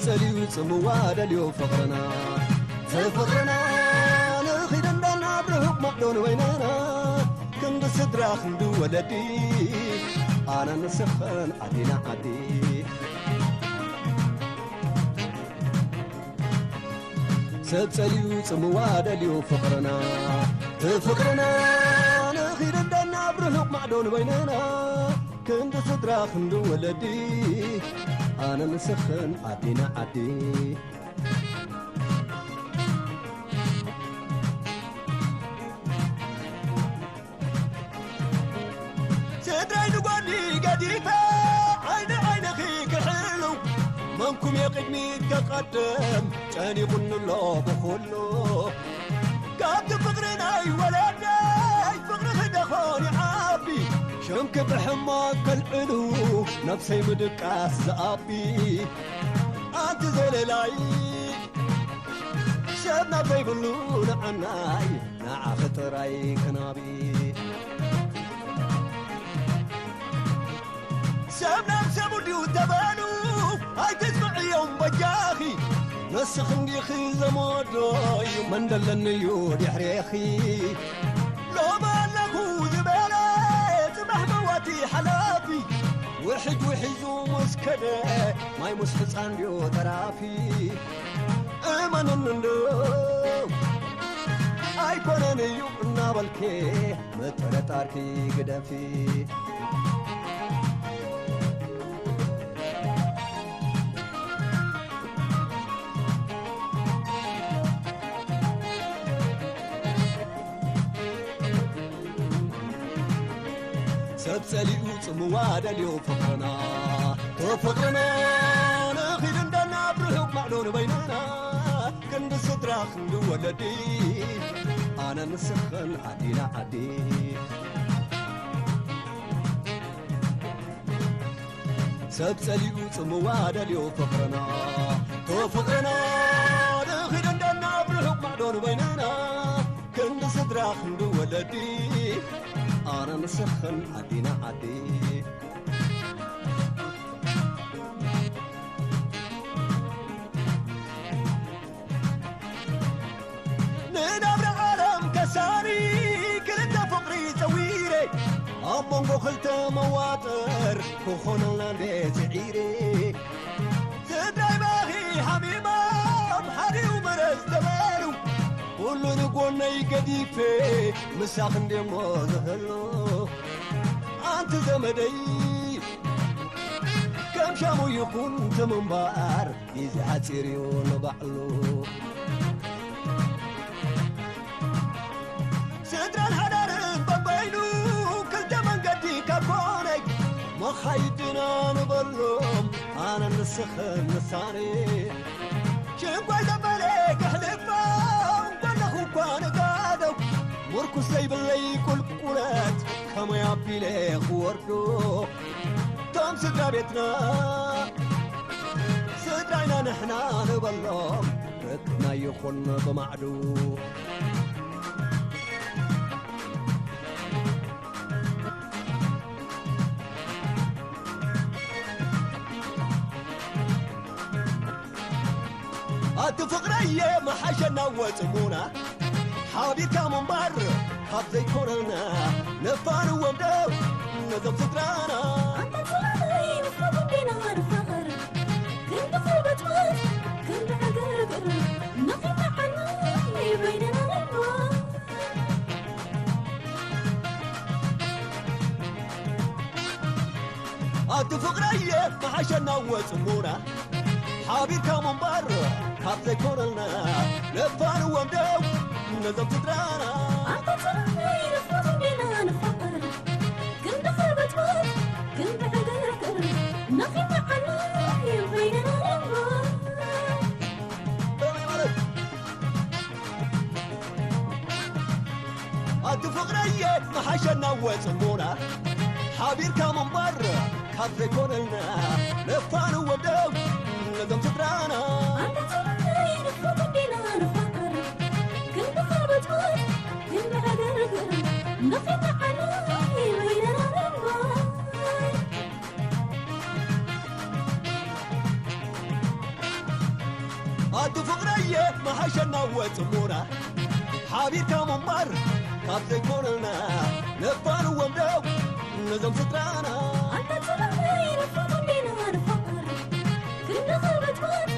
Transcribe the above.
ጸልዩ ጽምዋ ደልዮ ፍቕርና፣ ፍቕርና ንኺድ እንዳና ብርሑቕ ማዕዶ ንበይንና፣ ክንዲ ስድራ ክንዲ ወለዲ፣ ኣነ ንስኽን ዓዲና ዓዲ። ሰብ ጸልዩ ጽምዋ ደልዩ ፍቕርና፣ ፍቕርና ንኺድ እንዳና ብርሑቕ ማዕዶ ንበይንና፣ ክንዲ ስድራ ክንዲ ወለዲ፣ ኣነ ንስኽን ዓዲና ዓዲ። ስድራይ ንጎኒ ገዲፈ ዓይኒ ዓይንኺ ክሕሉ፣ መንኩም የቕድሚት ከቐድም ጨኒቑኒ ኣሎ ብኹሉ። ካብቲ ፍቕሪ ናይ ወለደይ ፍቕርኺ ደኾን ይዓቢ፣ ሽምኪ ብሕማቕ ከልዕሉ ነብሰይ ምድቃስ ዝኣቢ። ኣንቲ ዘለላይ ሰብ ናብ ዘይብሉ ንዓናይ ንዓኺ ጥራይ ክናቢ። ሰብ ናብ ሰብ ድዩ ተበሉ ኣይትስምዕዮም በጃኺ። ንስኺ እንዲኺ ዘመዶይ መን ደለኒ እዩ ድሕሬኺ። ሎሚ ኣለኹ ዝበለ ጽባሕ መዋቲ ሓላፊ። ውሕጅ ውሒዙ ምስ ከደ ማይ ምስ ሕፃን ድዩ ተራፊ። እመንኒ እንዶ ኣይኮነን እዩ እናበልኪ ምጥርጣርኪ ግደፊ። ሰብ ጸሊኡ ጽምዋ ደልዮ ፍቕርና፣ ፍቕርና ንኺድ እንደና ኣብ ርሑቕ ማዕዶ ንበይንና፣ ክንዲ ስድራ ክንዲ ወለዲ፣ ኣነ ንስኽን ዓዲና ዓዲ። ሰብ ጸሊኡ ጽምዋ ደልዮ ፍቕርና፣ ፍቕርና ንኺድ እንደና ኣብ ርሑቕ ማዕዶ ንበይንና፣ ክንዲ ስድራ ክንዲ ወለዲ፣ ኣነ ንስኽን ዓዲና ዓዲ። ንናብራ ዓለም ከሳኒ ክልተ ፍቕሪ ጸዊረ፣ ኣብ መንጎ ክልተ መዋጥር ክኾነልና እንዴ ጽዒረ። ስድራይ ባኺ ሓሚሞም ሓዲኡ ምረስ ተበሉ፣ ኩሉ ንጎነይ ገዲፈ ምሳኽ እንዴሞ ዝህሉ። ኣንቲ ዘመደይ ከም ሻሙ ይኹን ተምንባር፣ ግዜ ሓጺር እዩ ንባዕሉ። ስድራን ሓዳርን በበይኑ ክልተ መንገዲ ካብ ኮነይ፣ መኻይድና ንበሎም ኣነ ንስኽን ንሳነ። ሽንኳይ ዘበለ ክሕልፎም ጎነኹ እኳ ንጋደው፣ ምርኩስ ዘይብለይ ቁልቁለት ከመይ ኣቢለ ክወርዶ? እቶም ስድራ ቤትና ስድራይና ንሕና ንበሎም፣ ርክብና ይኹን ብማዕዱ። ኣቲ ፍቕረየ መሓሸና ወጽሙና፣ ሓቢርካ ምንባር ካብ ዘይኮነና፣ ነፋንዎም ደው ነዞም ስድራና። ኣንታ ጽላለይ ንፍቕር እንዴና ንፋቐር፣ ክንዲ ኽርበትበት፣ ክንዲ ዕግርግር፣ ነኺናዓና በይንና ነንዋ። ኣቲ ፍቕረየ መሓሸና ወጽሙና፣ ሓቢርካ ምንባር ካብ ዘይኮነልና፣ ነፋንዎም ደው ነዞም ስድራና። ኣንታ ጽላለይ ንፍቕር እንዴና ንፋቐር፣ ክንዲ ኽርበትበት፣ ክንዲ ዕግርግር፣ ነኺናዓና በይንና ነንዋ። ከመይ ማለት? ኣቲ ፍቕረየ መሓሸና ወጽሞና፣ ሓቢርካ ምንባር ካብ ዘይኮነልና፣ ነፋንዎም ደው ነዞም ስድራና። ኣንታ ጽላለይ ንፍቕር እንዴና ንፋቐር፣ ክንዲ ኽርበትበት፣ ክንዲ ዕግርግር፣ ነኺናዓና በይንና ነንዋ። ኣቲ ፍቕረየ መሓሸና ወጽሙና ሓቢርካ ምንባር ካብ ዘይኮነና ነፋንዎም ደው ነዞም ስድራና ኣንተ ጽባሕ ይረፍቕ እንዴና ንፋቐር ክንዲ ኽበትባት